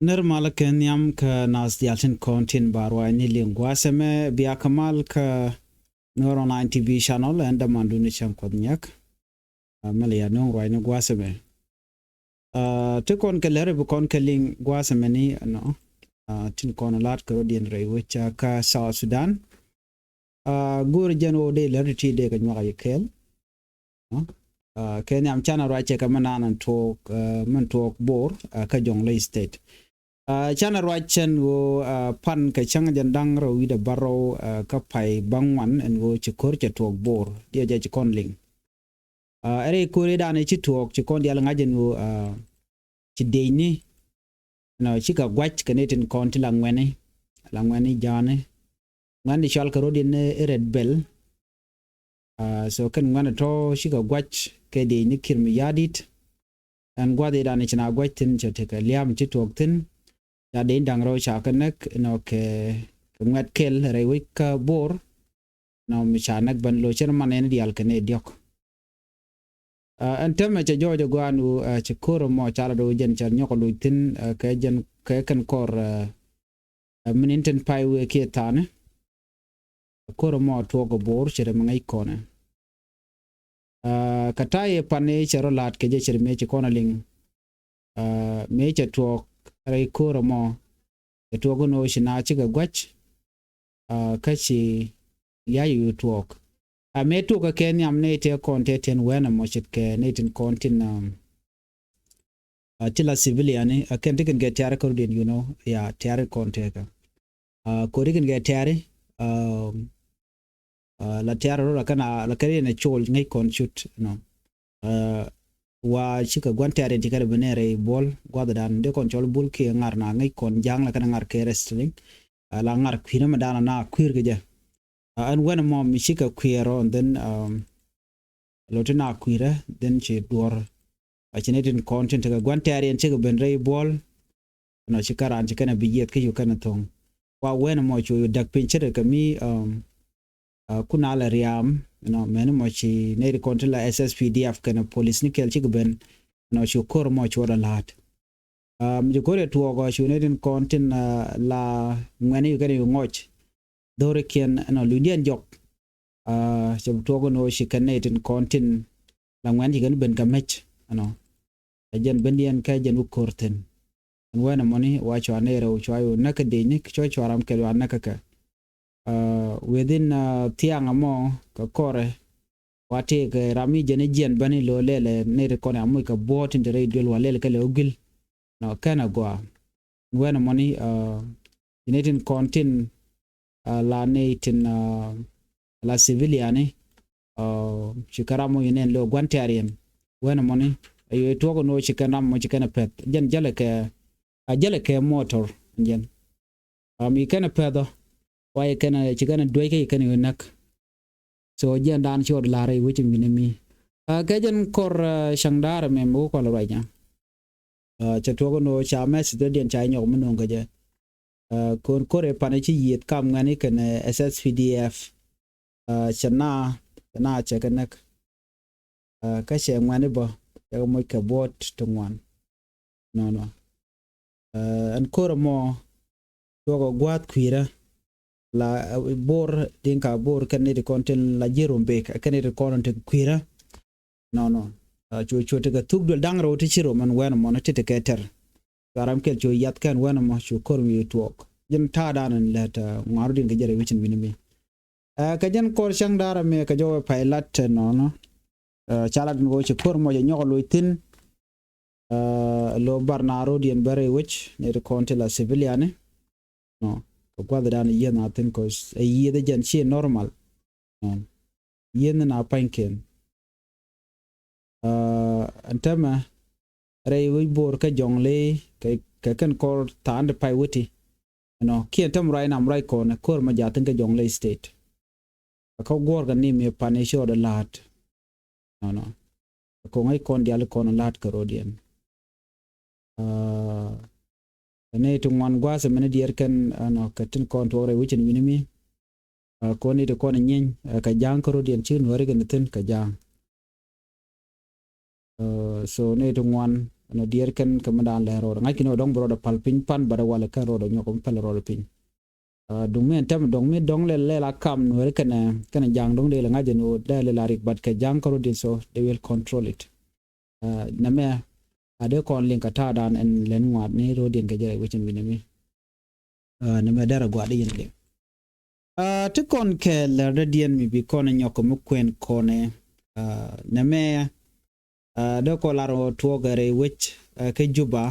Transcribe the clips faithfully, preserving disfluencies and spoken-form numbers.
Nir mal kɛ nhiam kä nath dial tin kɔn tin ba ruac ni liŋ gua̱a̱th ɛmɛ, bia kä mal kä Nuer Online T V channel, ɛn dämandu ni cäŋ Kuɔth Nyak. Mɛ lɛ ya nöŋ ruac ni gua̱a̱th ɛmɛ. Ti kɔn kɛ lɛr bi kɔn kɛ liŋ gua̱a̱th ɛmɛ ni ɛnɔ, tin kɔn la̱t kɛ rɔ̱diɛn rɛy wec kä South Sudan. Go̱o̱r jɛn ɣöö dee lɛr ti ti dee kɛ nyuak a yi kɛɛl. Kɛ nhiam canɛ ruac cɛ kɛ mɛ naan ɛn tuɔɔk, mɛn tuɔɔk Bor kä Jonglei State. Canɛ ruac cɛn ɣöö pan kɛ cäŋ jɛn da̱ŋ rɛw wi̱cdɛ bärɔw kä pay bäŋuan ɛn ɣöö ci ko̱r cɛ tuɔɔk Bor, diɛ jɛ ci kɔn liŋ. Ɛ rɛy ko̱r i̱ da̱a̱n i̱ ci tuɔɔk ci kɔn diaal ŋa̱c ɛn ɣöö ci dec ni, ɛnɔ, cikɛ gua̱c kɛ ni tin kɔn ti la ŋuɛni, la ŋuɛni ja̱a̱ni. Ŋuɛn di cɔal kɛ rɔ̱diɛn i̱ Red Belt. So kɛn ŋuɛn tɔ̱ cikɛ gua̱c kɛ dec ni Kiir Mayardit. Ɛn gua̱th i̱ da̱a̱n i̱ ci na gua̱c thi̱n cɛ tekɛ lia̱a̱m ci tuɔɔk thi̱n. Ca dec da̱ŋ rɛw ca kɛ näk, ɛnɔ, kɛ, kɛ ŋuɛt kɛl rɛy wec kä Bor. Nɔ mi ca näk ben lo̱c cɛn man ɛn diaal kɛ ni diɔ̱k. Ɛn täämɛ cɛ jɔɔc ɛ gɔaa ɛn ɣöö ci ko̱r ɛmɔ ca lat ɣöö jɛn cɛ nyɔk ɛ loc thi̱n kɛ jɛn kɛ kɛn kɔr min in tin pay wëë kiɛ tha̱a̱ni. Ko̱r ɛmɔ tuɔɔk ɛ Bor ce̱t ɛmɛ ŋäc kɔnɛ. Kä ta̱yɛ pan i̱ cɛ rɔ la̱a̱t kɛ jɛ ce̱t mëë ci kɔn ɛ liŋ. Mëë cɛ tuɔɔk rɛy ko̱r ɛmɔ, cɛ tuɔɔk ɛn ɣöö ci na cikɛ gua̱c. Kä ci lia̱a̱c yu tuɔɔk. A mëë tuɔɔk kɛ kɛ nhiam nɛy tëë kɔn tëë tin wɛn ɛmɔ ce̱tkɛ nɛy tin kɔn tin ti la civilian ni a kɛn ti kɛn kɛ tiari kɛ rɔ̱diɛn, you know, ya tiari kɔn tëë kɛ. Ko̱ri kɛn kɛ tiari la tiari rɔ la kɛn a la kɛn riɛn ɛ col ŋäc kɔn cut, you know. Wa cikɛ gua̱n tɛ̈riɛn ci kɛn bi nɛn rɛy buɔl gua̱thdan dee kɔn cɔl bul kiɛ ŋar na ŋäc kɔn ja̱a̱ŋ la kɛn ŋar kɛ wrestling. La ŋar kui̱r mɛ dan na kui̱r kɛ jɛ. Ɛn wɛn mɔ mi cikɛ kui̱r rɔ, and then lo ti na kui̱rɛ then ci duɔr. A ci ni tin kɔn tin tekɛ gua̱n tɛ̈riɛn cikɛ ben rɛy buɔl. Ɛnɔ ci kɛ raan ci kɛn bi yieth kä cu kɛn thoŋ. Wa wɛn mɔ cu yu däk piny ce̱tkɛ mi kun a la riam, you know, mɛni mɔ ci nɛy ti kɔn ti la S S P D F kɛnɛ police ni kɛl cikɛ ben, you know, ci ko̱r mɔ ci wä dɔ la̱a̱t. Mi ci ko̱r yɛ tuɔɔk ɔ ci nɛy tin kɔn tin la ŋuɛni yu kɛn yu ŋɔc. Dho̱rikiɛn, you know, lunydiɛn jɔk. Cɛ bi tuɔɔk ni wä ci kɛn nɛy tin kɔn tin la ŋuɛn ci kɛn ben kɛ mec, you know. Ɛ jɛn bendiɛn kɛ jɛn wä ko̱r thi̱n. Ɛn wɛn ɛmɔni wa cua nɛy rɛw cua yu näk kä dec ni cua cua ram kɛl wa näk kä kɛ. Within thiaŋ ɛmɔ kɛ kɔrɛ wa tëëkɛ ram mi jɛn i̱ jiɛn bäni lo̱ lɛlɛ nɛy ti kɔn ɛ amuc kɛ buɔ̱ɔ̱t tin te rɛy duel wa lɛl kɛ lɛ wä guil. Nɔ kɛn ɛ gɔaa. Ɛn wɛn ɛmɔni ci nɛy tin kɔn tin la nɛy tin la civilian ni ci kɛ ram mɔ yu nɛn lo̱ gua̱n tɛ̈riɛn. Wɛn ɛmɔni ɛ yu tuɔk ɛn ɣöö ci kɛn ram mɔ ci kɛn ɛ pɛth jɛn jälɛ kɛ a jälɛ kɛ motor jɛn. Mi kɛn ɛ pɛth ɔ wa yi kɛn ɛ ci kɛn ɛ duec kä yi kɛn ɛ yu näk. So jɛn dan ci ɣɔt la̱r ɛ wec in wi̱n ɛ mi kɛ jɛn kɔr cäŋ da̱a̱r ɛmɛ mi wä kɔl ɛ ruac nya. Cɛ tuɔk ɛn ɣöö ca message dɔ̱diɛn ca nyɔk mi no̱o̱ŋ kɛ jɛ. Ko̱n ko̱r ɛ pan ɛ ci yieth kam ŋuɛni kɛn S S P D F. Cɛ na cɛ na cɛ kɛ näk. Kä cɛ ŋuɛni bä cɛ kɛ moc kɛ buɔ̱ɔ̱t ti ŋuan. Nɔnɔ ɛn ko̱r ɛmɔ tuɔk ɛ gua̱a̱th kui̱rä. La Bor, Dinka Bor kɛn nɛy ti kɔn tin la ji̱ Rumbek kɛn nɛy ti kɔn tin kui̱rä. Nɔnɔ cu cu tekɛ thuk duel da̱ŋ rɛw ti ci rom ɛn wɛn ɛmɔni ti tekɛ tɛr. Cua ram kɛl cu yath kɛn wɛn ɛmɔ cu ko̱r mi tuɔɔk. Jɛn ta̱a̱ dan ɛn lät ŋua̱r rɔ̱diɛn kɛ jɛ rɛy wecin wi̱ni mi. Kɛ jɛn kɔr cäŋ da̱a̱r ɛmɛ kɛ jɔwɛ pay lat nɔnɔ. Ca lat ni wä ci ko̱r mɔc ɛ nyɔk ɛ loc thi̱n. Lo bar na ro̱diɛn bär i̱ wec ni ti kɔn ti la civilian ni. Nɔ kɛ gua̱th dan yieth na thi̱n kɔ ɛ yieth ɛ jɛn ci normal. Yieth ni na pa̱nykiɛn. Ɛn täämɛ rɛy wec Bor kä Jɔŋley kɛ kɛn kɔr tha̱a̱n ti pay weti. Ɛnɔ kiɛn täämɛ ruac nam ruac kɔn ɛ ko̱r mɛ jaathin kä Jɔŋley State. Kä guɔ̱ɔ̱r kɛ ni mi pan i̱ cɔɔdɛ la̱a̱t. Nɔnɔ ɛ ko̱ŋ i̱ kɔn diaal i̱ kɔn la̱a̱t kɛ ro̱diɛn. Ɛ nɛy ti ŋuan gua̱a̱th ɛmɛni diɛɛr kɛn ɛnɔ kɛ tin kɔn tuɔɔk rɛy wecin wi̱ni mi. Ko̱n i̱ ti kɔn inyiny kɛ ja̱a̱ŋ kä ro̱diɛn ci nuääri kɛn thi̱n kɛ ja̱a̱ŋ. So nɛy ti ŋuan Nɔ diɛɛr kɛn kɛ mi daan lɛ rɔɔdɛ ŋa̱c kɛ ni ɔ dɔ̱ŋ bi rɔɔdɛ pal piny pan bat ɛ walɛ kɛn rɔɔdɛ nyɔk mi pɛl rɔɔdɛ piny. Dɔ̱ŋ mi ɛn tɛm dɔ̱ŋ mi dɔ̱ŋ lɛ lɛ la kam nuɛɛri kɛnɛ kɛnɛ ja̱a̱ŋ dɔ̱ŋ dee lɛ ŋa̱c ɛn ɣöö dee lɛ la rik bat kɛ ja̱a̱ŋ kä rɔ̱diɛn so they will control it. Nɛmɛ a dee kɔn liŋ kɛ ta̱a̱ daan ɛn lɛn ŋuaat ni rɔ̱diɛn kɛ jɛ rɛy wecin wi̱nɛ mi. Nɛmɛ derɛ gua̱a̱r di yɛn liŋ. Ti kɔn kɛ lɛr dɔ̱diɛn mi bi kɔn nyɔk mi kuɛn kɔnɛ. Nɛmɛ dee kɔn lar ɣöö tuɔɔkɛ rɛy wec kä Juba.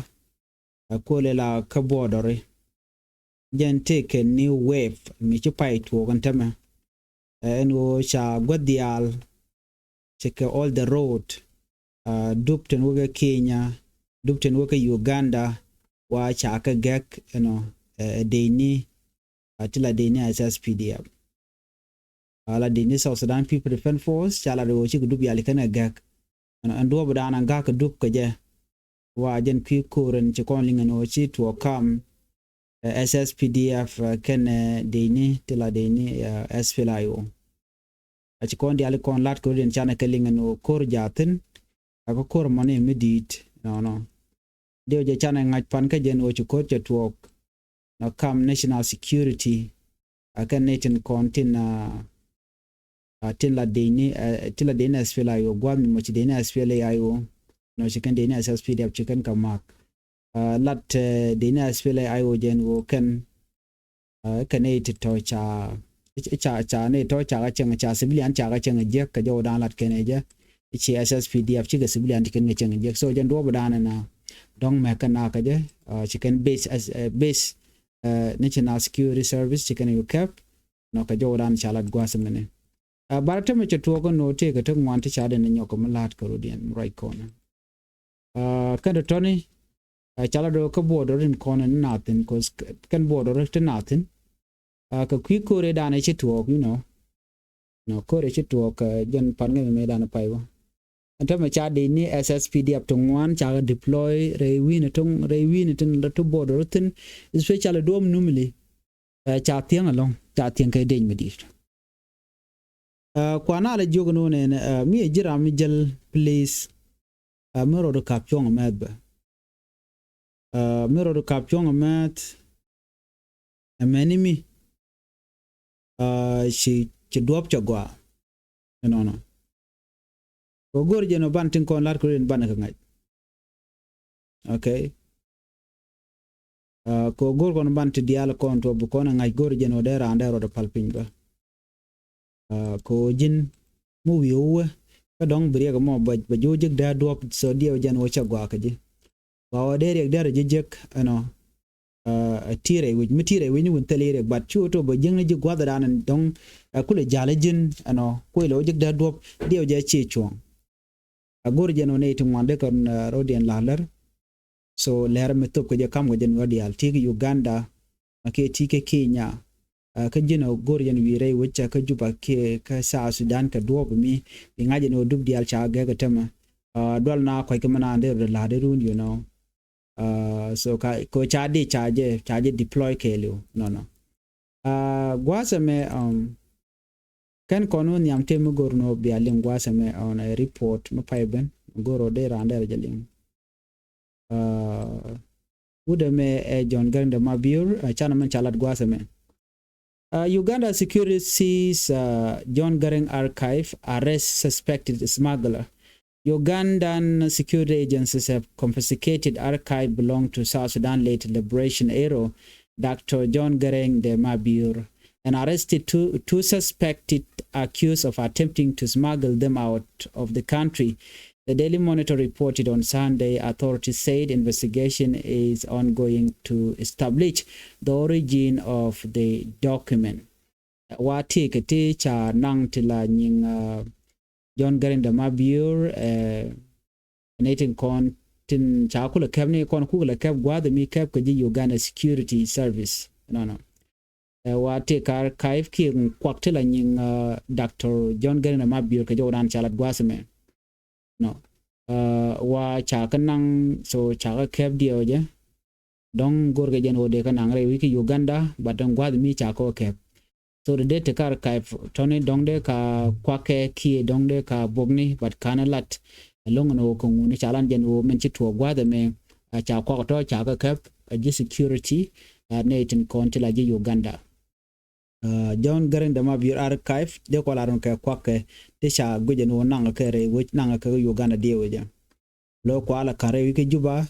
Kuɔlɛ la kä border-i. Jɛn tëëkɛ new wave mi ci pay tuɔɔk ɛn tämɛ. Ɛn ɣöö ca guäth diaal, cɛ kɛ all the road, dup tin wä kä Kenya, dup tin wä kä Uganda, wa ca kɛ gɛk ɛnɔ, ɛ deni, ti la deni SSPDF. Ala deni South Sudan People Defense Force ca la ɣöö cikɛ dup yali kɛn kɛ gɛk. Ɛn duɔp dan an gak kɛ dup kɛ jɛ. Wa jɛn kui̱ ko̱r ɛn ci kɔn liŋ ɛn ɣöö ci tuɔɔk kam, ɛ SSPDF kɛn deni ti la deni SPLA-IO. A ci kɔn diali kɔn lat kɛ rɔ̱diɛn canɛ kɛ liŋ ɛn ɣöö ko̱r jathin. A kɛ ko̱r mɔni mi di̱i̱t nɔnɔ. Diɛw jɛ canɛ ŋa̱c pan kä jɛn ɣöö ci ko̱r cɛ tuɔɔk nɔ kam national security. A kɛn ni tin kɔn tin a tin la deni, tin la deni SPLA-IO gua̱a̱th mi mɔ ci deni SPLA-IO. Nɔ ci kɛn deni SSPDF ci kɛn kɛ ma̱a̱k. Lat deni SPLA-IO jɛn ɣöö kɛn kɛ nɛy ti tɔ̱ ca ca ca nɛy tɔ̱ ca kɛ cɛŋ ca civilian ca kɛ cɛŋ jiäk kɛ jɔw dan lat kɛn jɛ. Ci SSPDF cikɛ civilian ti kɛn kɛ cɛŋ jiäk so jɛn duɔp dan na dɔ̱ŋ mɛ kɛn na kɛ jɛ. Ci kɛn base base National Security Service ci kɛn yu kɛp. Nɔ kɛ jɔw dan ca lat gua̱a̱th mɛni. Bara tämɛ cɛ tuɔɔk kä no̱o̱ tëëkɛ ti ŋuan ti ca den ni nyɔk mi la̱a̱t kä rɔ̱diɛn mi ruac kɔn. Kɛn tɔ̱tɔ̱ni ca la do̱ kä border in kɔn ni nathin cause kɛn border ti nathin. Kɛ kui̱ ko̱r ëë dan ɛ ci tuɔɔk you know. Nɔ ko̱r ɛ ci tuɔɔk jɛn pan ŋɛ mi mëë dan pay wä. Ɛn tämɛ ca dec ni SSPDF ti ŋuan ca kɛ deploy rɛy wi̱i̱ni ti rɛy wi̱i̱ni ti ti border thin especially duɔ̱ɔ̱m numili. Ca thiäŋ ɛlɔ̱ŋ ca thiäŋ kɛ dec mi di̱i̱t. Kuan a lɛ jiök ni wä nɛnɛ mi ɛ ji̱ ram mi jäl please. Mi rɔɔdu kap cuɔ̱ŋ ɛmɛth bɛ. Mi rɔɔdu kap cuɔ̱ŋ ɛmɛth. Ɛmɛni mi ci ci duɔ̱p cɛ gɔaa. Ɛnɔnɔ. Kɛ go̱r jɛn ɔ ban tin kɔn lar kɛ rɔ̱diɛn ban kɛ ŋa̱c. Okay. Kɛ go̱r kɔn ban ti diaal kɔn tuɔ bi kɔn ɛ ŋa̱c go̱r jɛn ɔ dee raan dee rɔɔdɛ pal piny bä. Kɛ ɣöö ji̱n mi wi̱i̱ wä kä dɔ̱ŋ bi riɛk ɛmɔ bɛ ji̱ wä jek dee duɔ̱p so diɛw jɛn wä cɛ gua̱a̱ kä ji̱. Gua̱a̱ wä dee riɛk dee rɛ ji̱ jek ɛnɔ. Ɛ ti rɛy wi̱c mi ti rɛy wi̱c ni wun thil i̱ riɛk bat cu wä tɔ bɛ jiäkni ji̱ gua̱a̱th dan ɛn dɔ̱ŋ. Ɛ kulɛ ja̱l ɛ ji̱n ɛnɔ kuël ɛ wä jek dee duɔ̱p diɛw jɛ ci cuɔ̱ɔ̱ŋ. A go̱r jɛn wä nɛy ti ŋuan dee kɛ rɔ̱diɛn la̱r lär. So lɛr mi thop kɛ jɛ kam kɛ jɛ nuɔ̱ɔ̱r diaal ti kɛ Uganda. Ma kiɛ ti kɛ Kenya. Kä ji̱n ɔ go̱r jɛn wi̱i̱ rɛy wecä kä Juba kiɛ kä South Sudan kɛ duɔ̱ɔ̱p mi bi ŋa̱c jɛn ɔ dup diaal ca gɛk kä tämɛ. Dual na kuac kä mi naan dee rɔ la̱a̱t dee run you know. So ka ko ca di ca jɛ ca jɛ deploy kɛɛliw nɔnɔ. Gua̱a̱th ɛmɛ kɛn kɔn wä nhiam tëë mi go̱r nɔ bia liŋ gua̱a̱th ɛmɛ ɔn ɛ report mi pay ben go̱r ɔ dee raan dee rɔ jɛ liŋ. Wut ɛmɛ ɛ John Garang de Mabior. Canɛ mɛn ca lat gua̱a̱th ɛmɛ. Uganda security seize John Garang archive, arrest suspected smuggler. Ugandan security agencies have confiscated archive belong to South Sudan late liberation hero Doctor John Garang de Mabior and arrested two, two suspected accused of attempting to smuggle them out of the country. The Daily Monitor reported on Sunday authorities said investigation is ongoing to establish the origin of the document. Wa ti kɛ ti ca naŋ ti la nyiŋ John Garang de Mabior. Ni tin kɔn tin ca kulɛ kɛp ni kɔn kulɛ kɛp gua̱a̱th mi kɛp kɛ ji̱ Uganda Security Service nɔnɔ. Wa ti kar kaif kiɛ kuak ti la nyiŋ Doctor John Garang de Mabior kɛ jɔw dan ca lat gua̱a̱th mɛ. Nɔ wa ca kä naŋ so ca kä kɛp diɛw jɛ. Dɔ̱ŋ go̱rkɛ jɛn ɣöö dee kä naŋ rɛy wi̱i̱ kä Uganda but dɔ̱ŋ gua̱a̱th mi ca kɔ kɛp. So dee dee ti kar ka̱p tɔ̱ni dɔ̱ŋ dee ka kuakɛ kiɛ dɔ̱ŋ dee ka bokni but kanɛ lat. Ɛlɔ̱ŋ ɛn ɣöö kɛ ŋuni ca lan jɛn ɣöö min ci tuɔɔk gua̱a̱th ɛmɛ, ɛ, ca kuak tɔ̱ ca kɛ käp, ɛ, ji̱ security, ɛ, nɛy tin kɔn ti la ji̱ Uganda. Ɛ, John Garang de Mabior Archive dee kɔ la run kɛ kuak kɛ ti ca guic ɛn ɣöö naŋ kɛ rɛy wec, naŋ kɛ Uganda diɛ wecä. Lo̱ kualɛ ka̱r rɛy wec kä Juba,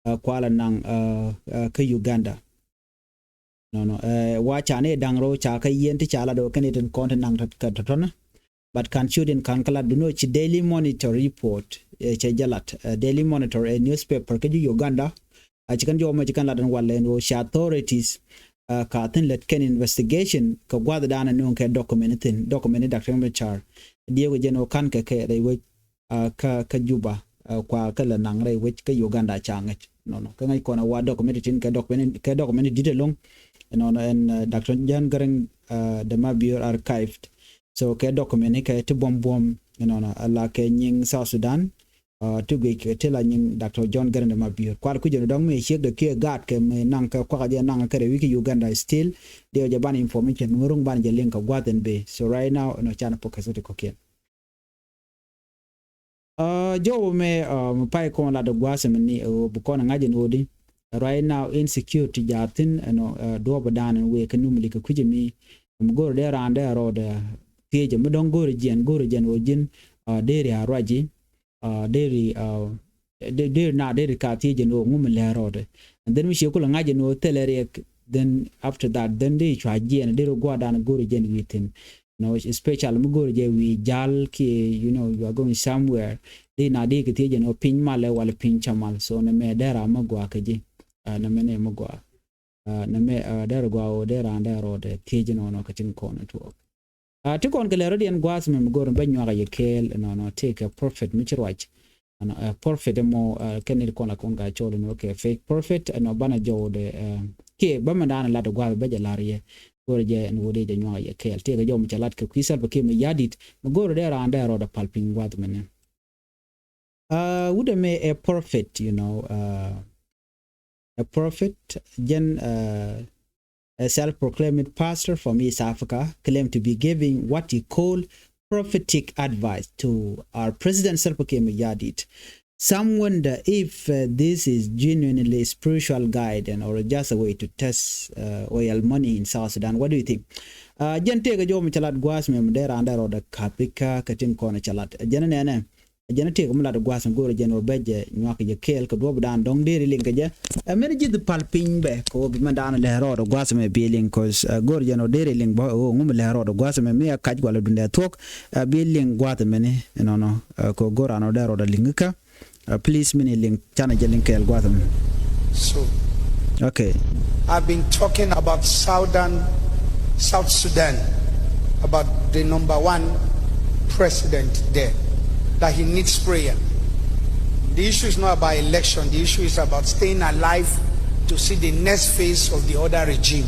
ɛ, kualɛ naŋ, ɛ, ɛ, kä Uganda. Nɔnɔ, ɛ, wa ca ni da̱ŋ rɛw ca kä yɛn ti ca lat ɣöö kɛn itin kɔn ti naŋ tɔ̱tɔ̱nä. But kan ciöt in kan kä lat dunɔ ci Daily Monitor report, ɛ, cɛ jɛ lat. Ɛ, Daily Monitor, ɛ, newspaper kä ji̱ Uganda. A ci kɛn jɔw mɛ ci kɛn lat in walɛ in ɣöö ci authorities, ɛ, ka thin lät kɛn investigation kɛ gua̱th dan in nuŋ kɛ document thin, document in Doctor Machar. Diɛ kɛ jɛn ɣöö kan kɛ kɛ rɛy wec, ɛ, kä, kä Juba, ɛ, kua kä lɛ naŋ rɛy wec kä Uganda ca ŋäc. Nɔnɔ. Kä ŋäc kɔn a wa document tin kɛ document, kɛ document dit ɛlɔ̱ŋ. Nɔnɔ ɛn, ɛ, Doctor John Garang, ɛ, de Mabior archived. So kɛ document kɛ ti buɔm buɔm, you know, ala kɛ nyiŋ South Sudan, uh, ti guic kɛ ti la nyiŋ Doctor John Garang de Mabior. Kual kui̱c jɛ ni dɔ̱ŋ mi ciek de kiɛ gaat kɛ mi naŋ kɛ kuak jɛ naŋ kɛ rɛy wec kä Uganda still. Diɛ jɛ ban information mi ruŋ ban jɛ liŋ kɛ gua̱th in bee. So right now, you know, can focus ti kɔ̱kiɛn. Uh, jɔw mɛ, uh, mi pay kɔn lat gua̱a̱th mɛ ni, uh, bi kɔn ŋa̱c in ɣöödi. Right now insecurity jathin, you know, uh, duɔp dan in wee kɛ numli kɛ kui̱c mi. Mi go̱o̱r dee raan dee rɔɔd, uh, thiecä mi dɔ̱ŋ go̱o̱r jiɛn, go̱o̱r jiɛn ɣöö ji̱n, uh, dee ri a ruaci, uh, dee ri, uh, dee, dee na dee ri ka thiecä ni ɣöö ŋu mi lɛ rɔɔdɛ. And then mi cie kulɛ ŋa̱c ni ɣöö thilɛ riɛk, then after that, then dee cua jiɛn, dee ri gua̱a̱r dan go̱o̱r jiɛn wi̱i̱ thi̱n. You know, especially mi go̱o̱r jɛ wi̱i̱ jal kiɛ, you know, you are going somewhere. Dee na dee kɛ thiecä ni ɣöö piny malɛ wala piny ca mal. So nɛ mɛ dee ram mi gɔaa kɛ ji̱. Uh, nɛ mɛ nɛ mi gɔaa. Uh, nɛ mɛ, uh, dee ri gɔaa ɣöö dee raan dee rɔɔdɛ thiecä nɔnɔ kɛ tin kɔn tuɔɔk. Uh, ti kɔn kɛ lɛ rɔ̱diɛn gua̱a̱th mɛ mi go̱o̱r bɛ nyuak a yɛ kɛɛl nɔnɔ tëëkɛ prophet mi ci ruac. Ɛnɔ, uh, prophet ɛmɔ, uh, kɛn ni kɔn a kɔn ka cɔl ɛnɔ kɛ fake prophet, ɛnɔ banɛ jɔwdɛ, uh, kiɛ bä mɛ daanɛ lat gua̱a̱th bɛ jɛ lar yɛ. Go̱o̱r jɛ ɛn wä dee jɛ nyuak a yɛ kɛɛl. Tëëkɛ jɔw mi cɛ lat kɛ kui̱ Salva Kiir Mayardit, mi go̱o̱r dee raan dee rɔɔdɛ pal piny gua̱a̱th mɛ ni. Uh, wut ɛmɛ ɛ prophet, you know, uh, a prophet, jɛn, uh, a self-proclaimed pastor from East Africa, claimed to be giving what he called prophetic advice to our President Salva Kiir Mayardit. Some wonder if, uh, this is genuinely spiritual guide and or just a way to test, uh, oil money in South Sudan. What do you think? Uh, jɛn tëëkɛ jɔw mi cɛ lat gua̱a̱th mɛ mi dee raan dee rɔɔdɛ ka̱p ikä kɛ tin kɔn cɛ lat. Jɛn nɛnɛ. Jɛn a tëëkɛ mi lat gua̱a̱th in go̱o̱rɛ jɛn ɣöö bɛ jɛ nyuak kɛ jɛ kɛɛl kɛ duɔ̱p dan dɔ̱ŋ deri liŋ kɛ jɛ. Ɛ mɛn ji̱ dhi pal piny bɛ kɛ ɣöö bi mɛn dan lɛ rɔɔdɛ gua̱a̱th mɛ bi liŋ kɔs, ɛ, go̱o̱rɛ jɛn ɣöö deri liŋ bä ɣöö ŋu mi lɛ rɔɔdɛ gua̱a̱th mɛ mi a kac gualɛ dundɛ thuɔ̱k, ɛ, bi liŋ gua̱a̱th mɛni. Ɛnɔnɔ, ɛ, kɛ ɣöö go̱o̱r an ɣöö dee rɔɔdɛ liŋ kä. Ɛ, please mini liŋ canɛ jɛ liŋ kɛɛl gua̱a̱th mɛ. So, okay. I've been talking about Southern, South Sudan, about the number one president there, that he needs prayer. The issue is not about election. The issue is about staying alive to see the next phase of the other regime.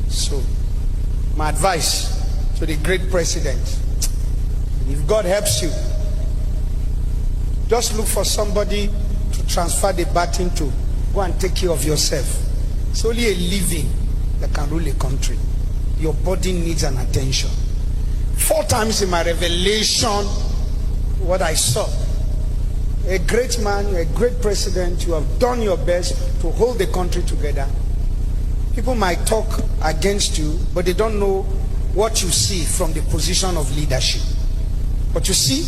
So, my advice to the great president, if God helps you, just look for somebody to transfer the baton to. Go and take care of yourself. It's only a living that can rule a country. Your body needs an attention. Four times in my revelation, what I saw, a great man, a great president, you have done your best to hold the country together. People might talk against you, but they don't know what you see from the position of leadership. But you see,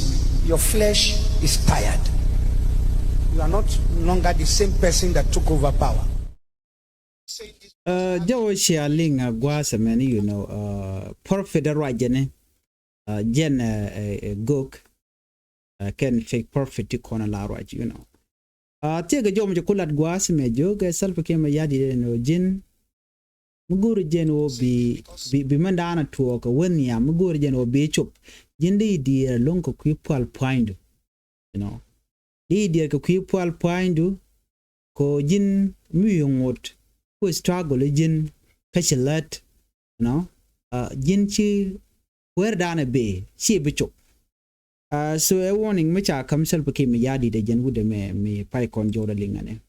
your flesh is tired. You are not longer the same person that took over power. Ɛ, jɛ wä cia liŋ a gua̱a̱th ɛmɛn, you know, ɛ, prophet a ruac jɛn ɛ, ɛ, jɛn ɛ, ɛ, ɛ, gök, ɛ, kɛn fake prophet ti kɔn a la ruac, you know. Ɛ, thiekɛ jɔw mi cɛ ku lat gua̱a̱th ɛmɛ jiök ɛ Salva Kiir Mayardit ɛn ɣöö ji̱n mi go̱o̱ri jɛn ɣöö bi, bi, bi mɛn da̱a̱n a tuɔɔk ɛ wen nhiam mi go̱o̱ri jɛn ɣöö bi cop. Ji̱n di diɛɛr lo̱ŋ kɛ kui̱ pual pua̱nydu. You know, di diɛɛr kɛ kui̱ pual pua̱nydu. Kɛ ɣöö ji̱n mi wi̱i̱ ŋot ku struggle ji̱n kä ci lät, you know, ɛ, ji̱n ci kueer da̱a̱n ɛ bee ci bi cop. Ɛ, so ɛ warning mi ca käm Salva Kiir Mayardit ɛ jɛn wut ɛmɛ mi pay kɔn jɔwdɛ liŋ ɛnɛ.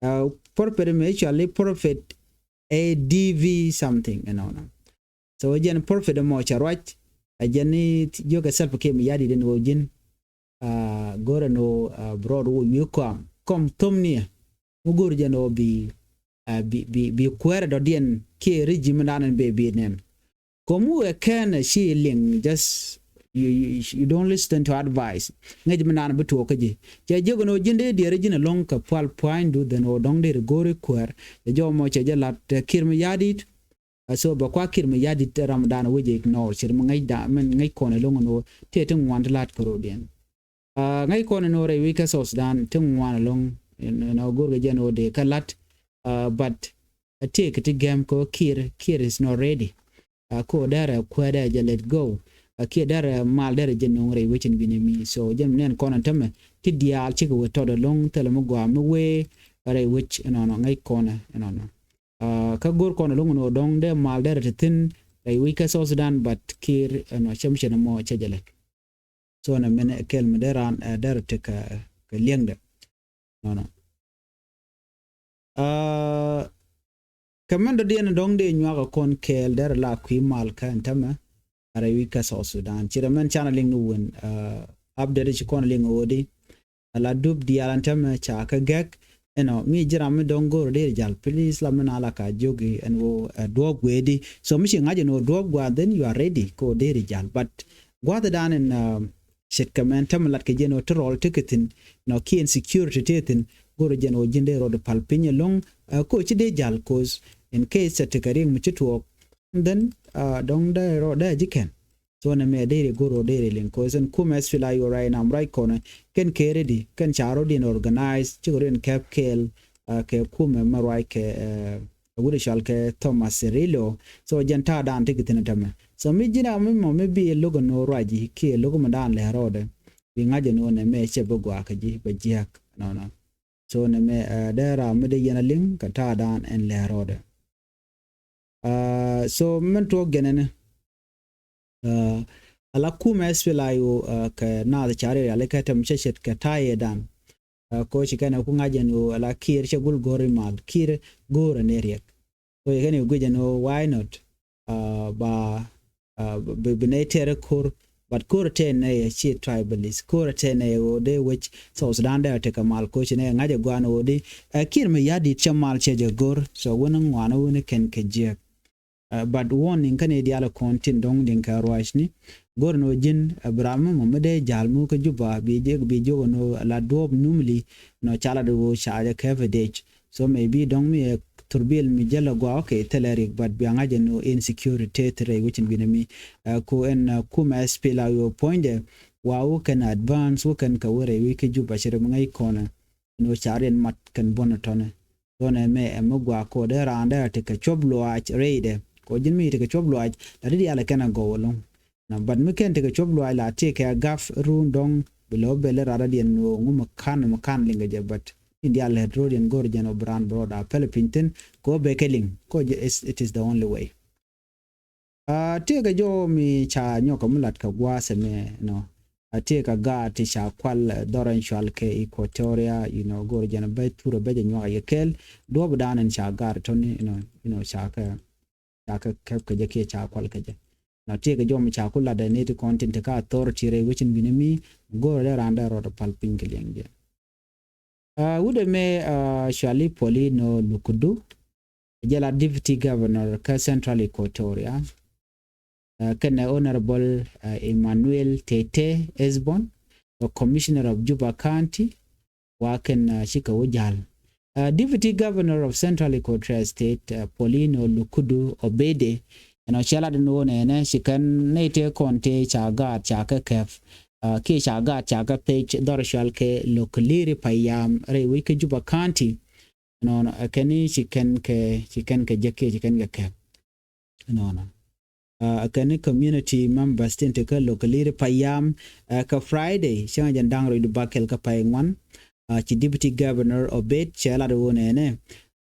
Ɛ, prophet ɛmɛ actually prophet A D V something, you know, nɔ. So jɛn prophet ɛmɔ cɛ ruac, Ɛ jɛn ni jiök ɛ Salva Kiir Mayardit ɛn ɣöö ji̱n, aa, go̱rɛ ni ɣöö, aa, bi rɔɔd ɣöö wi̱i̱ kɔam kɔm thom ni ɛ. Mi go̱o̱r jɛn ɣöö bi, aa, bi, bi, bi kuäärɛ dɔ̱diɛn kiɛ regime dan ɛn bɛ bi nɛn. Kɔm wä ɛ kɛn ɛ ci liŋ, just you, you, you don't listen to advice. Ŋäc mi naan bi tuɔɔk kä ji̱. Cɛ jiök ɛn ɣöö ji̱n dee diɛɛr ji̱n ɛlɔ̱ŋ kɛ pual pua̱a̱nydu, then ɣöö dɔ̱ŋ dee ri go̱o̱r i̱ kuäär. Cɛ jɔw mɔ cɛ jɛ la̱t, ɛ, Kiir Mayardit. Ɛ, so bɛ kua Kiir Mayardit ram dan wec ignore. Cɛ ri mi ŋäc dan, min ŋäc kɔn ɛlɔ̱ŋ ɛn ɣöö tëë ti ŋuan ti la̱t kärɔ̱diɛn. Aa, ŋäc kɔn ɛn ɣöö rɛy wec kä South Sudan ti ŋuan ɛlɔ̱ŋ, ɛn, ɛn ɣöö go̱o̱r kɛ jɛn ɣöö dee kä la̱t, aa, but ɛ tëëk ti gɛm kɛ ɣöö Kiir, Kiir is not ready. Aa, kɛ ɣöö derɛ kuäär derɛ jɛ let go. Aa, kiɛ derɛ mal derɛ jɛ no̱o̱ŋ rɛy wec in wi̱nɛ mi. So jɛn nɛn kɔn ɛn tämɛ ti diaal cikɛ wee tɔt ɛlɔ̱ŋ thilɛ mi gɔaa mi wee rɛy wec ɛnɔnɔ ŋäc kɔn ɛnɔnɔ. Aa, kä go̱o̱r kɔn ɛlɔ̱ŋ ɛn ɣöö dɔ̱ŋ dee mal derɛ ti thi̱n rɛy wec kä South Sudan, but Kiir ɛnɔ cɛ mi cɛ ni mɔ cɛ jɛ lɛ. So nɛ mɛn ɛ kɛl mi dee raan, ɛ, derɛ ti kɛ, kɛ liɛŋdɛ. Nɔnɔ. Aa, kɛ mɛn dɔ̱diɛn dɔ̱ŋ dee nyuak ɛ kɔn kɛɛl derɛ la kui̱ mal kä ɛn tämɛ. Ɛ rɛy wec kä South Sudan. Ci rɛ mɛn canɛ liŋ ni wun, aa, update ci kɔn liŋ ɣöödi. Ala dup diaal ɛn tämɛ ca kɛ gɛk. Ɛnɔ, mi ji̱ ram mi dɔ̱ŋ go̱o̱r deri jal, please la mi na la ka jiök i̱ ɛn ɣöö, ɛ, duɔ̱ɔ̱p gueedi. So mi ci ŋa̱c ɛn ɣöö duɔ̱ɔ̱p gua̱a̱, then you are ready kɛ ɣöö deri jal. But gua̱a̱th dan ɛn, aa, ce̱tkɛ mɛn tämɛ lat kɛ jɛn ɣöö ti rɔl ti kɛ thi̱n, nɔ kiɛ insecurity ti thi̱n, go̱o̱r jɛn ɣöö ji̱n dee rɔɔd pal piny ɛlɔ̱ŋ, aa, kɛ ɣöö ci dee jal, cause in case cɛ tekɛ riɛk mi ci tuɔɔk, then, aa, dɔ̱ŋ dee rɔɔd dee ji̱ kɛn. So nɛ mɛ deri go̱r ɔ deri liŋ kɔ sen kumɛ S P L A I O right now, right kɔnɛ kɛn kɛ ready, kɛn ca rɔ din organize, cikɛ rɔ din kɛp kɛɛl, aa, kɛ kumɛ mɛ ruac kɛ, aa, wut cɔal kɛ Thomas Cirillo. So jɛn ta̱a̱ dan ti kɛ thi̱n tämɛ. So mi ji̱n a mi mɔ mi bi lo̱k ɛn ɣöö ruac ji̱ kiɛ lo̱k mi dan lɛ rɔɔdɛ. Bi ŋa̱c ɛn ɣöö nɛ mɛ cɛ bi gɔaa kɛ ji̱ bɛ jiäk nɔnɔ. So nɛ mɛ, aa, dee ram mi dee yɛn a liŋ kɛ ta̱a̱ dan ɛn lɛ rɔɔdɛ. Aa, so min tuɔɔk jɛn ɛn, aa, ala kumɛ S P L A I O, aa, kɛ naath ca riɛk riali kɛ tɛm cɛ ce̱tkɛ ta̱a̱ yɛ dan. Aa, ko ci kɛn ɛ ku ŋa̱c ɛn ɣöö ala Kiir cɛ gul go̱r imal, Kiir go̱r ɛn ɛ riɛk. So yɛ kɛn ɛ guic ɛn ɣöö why not? Aa, ba, aa, bi, bi nɛy tɛr ɛ ko̱r, but ko̱r tɛn nɛy ɛ ci tribalist, ko̱r tɛn nɛy ɛ ɣöö dee wec South Sudan dee ɛ tekɛ mal koci nɛy ɛ ŋa̱c ɛ gua̱a̱n ɣöö di, aa, Kiir Mayardit cɛ mal cɛ jɛ go̱r, so wun ŋuan wun kɛn kɛ jiäk. Aa, but warning kɛn i̱ diaal kɔn tin dɔ̱ŋ liŋ kɛ ruacni. Go̱r ni wä ji̱n, aa, bi ram mi mɔ mi dee jal mu kä Juba bi jiäk bi jiök ni wä la duɔ̱ɔ̱p numli nɔ ca lat wä ca jɛ kɛp ɛ dec. So maybe dɔ̱ŋ mi ɛ thurbil mi jäl ɛ gua, okay, thilɛ rik, but bia ŋa̱c ɛn wä insecurity te thilɛ rɛy wecin binɛ mi. Aa, ku ɛn, aa, kumɛ S P L A I O puɔ̱nydɛ wa wä kɛn advance wä kɛn kɛ wä rɛy wec kä Juba cɛ rɛ mi ŋäc kɔnɛ. Ɛn wä ca riɛn mat kɛn buɔ̱n ɛ tɔnɛ. Tɔnɛ mɛ ɛ mi gua kɔ dee raan dee tekɛ cuɔp luaac rɛydɛ. Kɔ ji̱n mi tekɛ cuɔp luaac la di diaal ɛ kɛn a gɔw ɛlɔ̱ŋ. Na, but mi kɛn tekɛ cuɔp luaac la tekɛ a gaf run dɔ̱ŋ bi lɛ wä bɛl ɛ raan dee diɛn ŋu mi kan mi kan liŋ kɛ jɛ, but in diaal lɛ ro̱d yɛn go̱r jɛn ɔ bi raan bi rɔɔd a pɛl piny thi̱n kɔ bɛ kɛ liŋ kɔ jɛ is, it is the only way. Aa, tëëkɛ jɔw mi ca nyɔk kɛ mi lat kɛ gua̱a̱th ɛmɛ, you know. Aa, tëëkɛ gaat ti ca kual, ɛ, dhɔr ɛn cual kɛ Equatoria, you know, go̱r jɛn bɛ thurɛ bɛ jɛ nyuak yɛ kɛɛl. Duɔ̱p dan ɛn ca gaat tɔni, you know, you know, ca kɛ, ca kɛ kɛp kɛ jɛ kiɛ ca kual kɛ jɛ. Na tëëkɛ jɔw mi ca ku lat ɛ ni ti kɔn tin ti ka authority rɛy wecin binɛ mi, go̱r dee raan dee rɔɔd pal piny kɛ liɛŋ jɛ. Aa, wut ɛmɛ, aa, cuali Paulino Lukudu, jɛ la Deputy Governor kä Central Equatoria. Aa, kɛnɛ Honorable, aa, Emmanuel Tete Esbon, the Commissioner of Juba County, wa kɛn, aa, cikɛ wä jal. Aa, Deputy Governor of Central Equatoria State, aa, Paulino Lukudu Obede, ɛnɔ cɛ lat ni wä nɛnɛ ci kɛn nɛy tëë kɔn tëë ca gaat ca kɛ kɛp, aa, kiɛ ca gaat ca kɛ pec dhɔr cual kɛ Lokeliri Payam rɛy wec kä Juba County. Nɔnɔ, ɛ kɛn ni ci kɛn kɛ, ci kɛn kɛ jek kiɛ ci kɛn kɛ kɛp. Nɔnɔ. Aa, ɛ kɛn ni community members tin te kä Lokeliri Payam, aa, kɛ Friday cäŋ jɛn da̱ŋ rɔy di bakɛl kä pay ŋuan. Aa, ci Deputy Governor Obed cɛ lat wä nɛnɛ.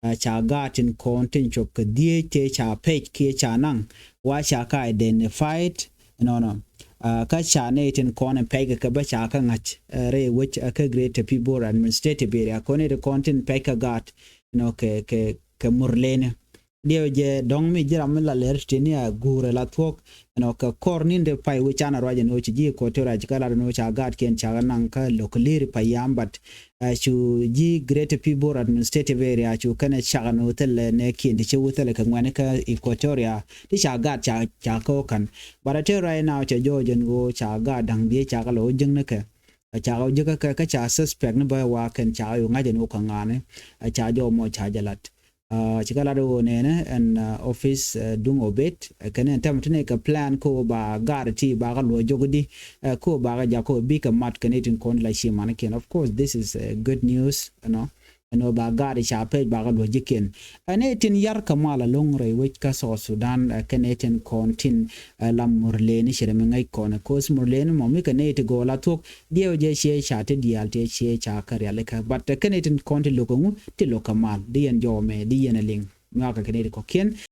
Aa, ca gaat tin kɔn tin cop kɛ dhieec tëë ca pec kiɛ ca naŋ wa ca kɛ identified. Nɔnɔ. Aa, kä ca nɛy tin kɔn in pɛc kɛ kɛ bä ca kɛ ŋa̱c, aa, rɛy wec, aa, kä Greater Pibor Administrative Area kɔn nɛy tin kɔn tin pɛc kɛ gaat, you know, kɛ, kɛ, kɛ Murleni. Diɛw jɛ dɔ̱ŋ mi ji̱ ram mi la lɛr ti ni a guur ɛ la thuɔ̱k. Ɛnɔ kɛ kɔr ni̱n de pay wi̱c can a ruac ɛn ɣöö ci ji̱ Equatoria ci kɛ lat ɛn ɣöö ca gaatkiɛn ca kɛ naŋ kä lo̱k li̱ri pay yam, but cu ji̱ Greater Pibor Administrative Area cu kɛnɛ cak ɛn ɣöö thilɛ nɛɛkiɛn ti ci wä thilɛ kɛ ŋuɛ̈ni kä Equatoria ti ca gaat ca ca kä wä ka̱n. But a te right now cɛ jɔɔc ɛn ɣöö ca gaat da̱ŋ dhiec ca kɛ lɔ wä jiäkni kɛ. Ca kɛ wä jiäkä kɛ kä ca suspect ni bä wa kɛn ca kɛ wä ŋa̱c ɛn ɣöö kɛ ŋa̱ni ca jɔɔc mɔ ca jɛ lat. Ci kɛ lat ɣöö nɛnɛ ɛn office duŋ obet kɛn ɛn tɛmɛ ti nɛ kɛ plan kä ɣöö ba gaat ti ba kɛ luɔ jok di kä ɣöö ba kɛ jak kä ɣöö bikɛ mat kɛn itin kɔn la ci manikiɛn. Of course this is good news, you know. Ɛn ɣöö ba gaat ca pɛc ba kɛ luɔ jikiɛn. Ɛn itin yar kɛ mal aloŋ rɛy wec kä South Sudan kɛn itin kɔn tin lam Murleni cɛ mi ŋäc kɔn, cause Murleni mɔ mi kɛ nɛy ti gɔɔ la thuɔ̱k diɛw jɛ ciɛ ca ti diaal ti ciɛ ca kä rialikä, but kɛn itin kɔn ti lo̱k ɛŋu ti lo̱k kɛ mal di yɛn jɔɔmɛ di yɛn aliŋ. Nyuakɛ kɛ nɛy ti kɔ̱kiɛn